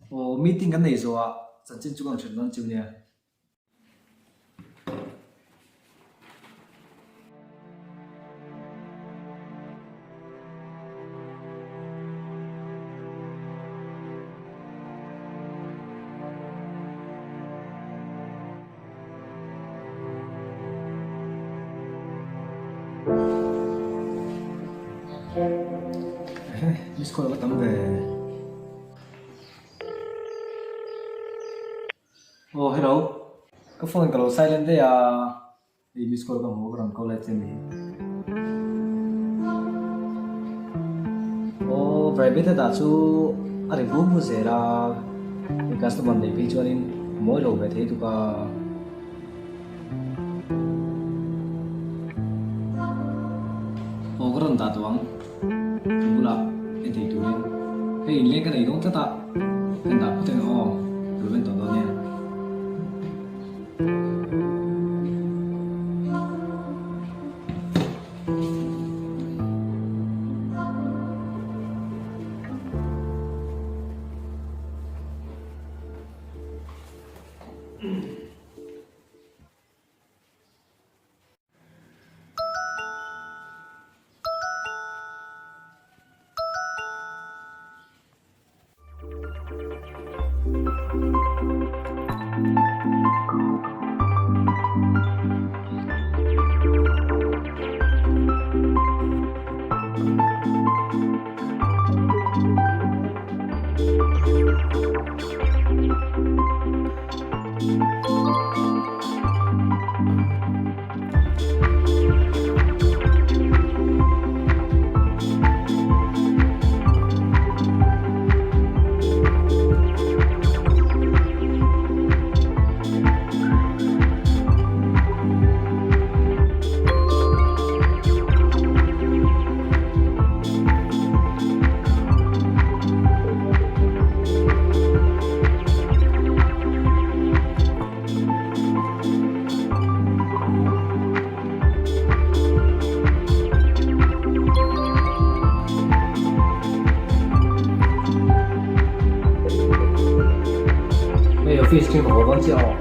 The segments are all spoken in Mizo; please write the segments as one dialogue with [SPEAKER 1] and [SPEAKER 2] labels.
[SPEAKER 1] Aw meeting kan nei zawh ah chanchin chu ka rawn hrilh dawn chiu nia. Miss call a va tam ve. Aw hello, ka phone ka lo silent daih a, hei miss call ka hmu ka rawn call lai che ni. Aw private a dah chu a ri bu bu zel a, hei customer neih phei chuanin a mawi lo ve thei tuk a. Aw ka rawn dah tawh ang. Ka bulah en thei turin hei inleng ka nei dawn tlat a, kan dah phawt ang aw, ka lo en tawh dawn nia. Hei office khi ka haw dawn chiah aw.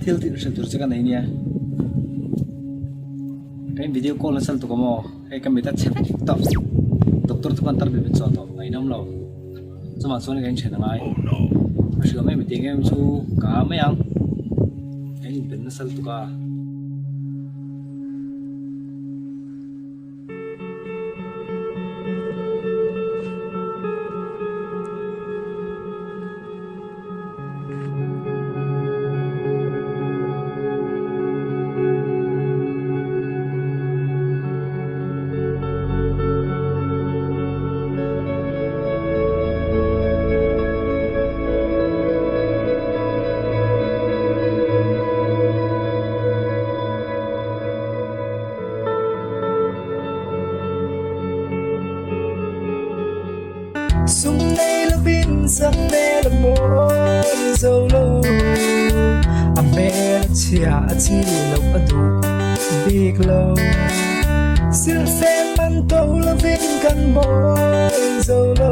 [SPEAKER 1] Thil tih hrilh tur che ka nei nia ka in video call nasa lutuk a maw hei ka mit a chhe vek tawh doctor te khan tar bet bet chhuah tawh ngaihnawm lo chuvang chuan ka inthen a ngai a hrilh awm em tih ang em chu ka ha mai ang ka inben nasa lutuk a.
[SPEAKER 2] Sum nei lovin sak hmel a mawi zo lo A hmel a chhia a chi loh a duh bik lo Silhfen man to lovin kan mawi zo lo.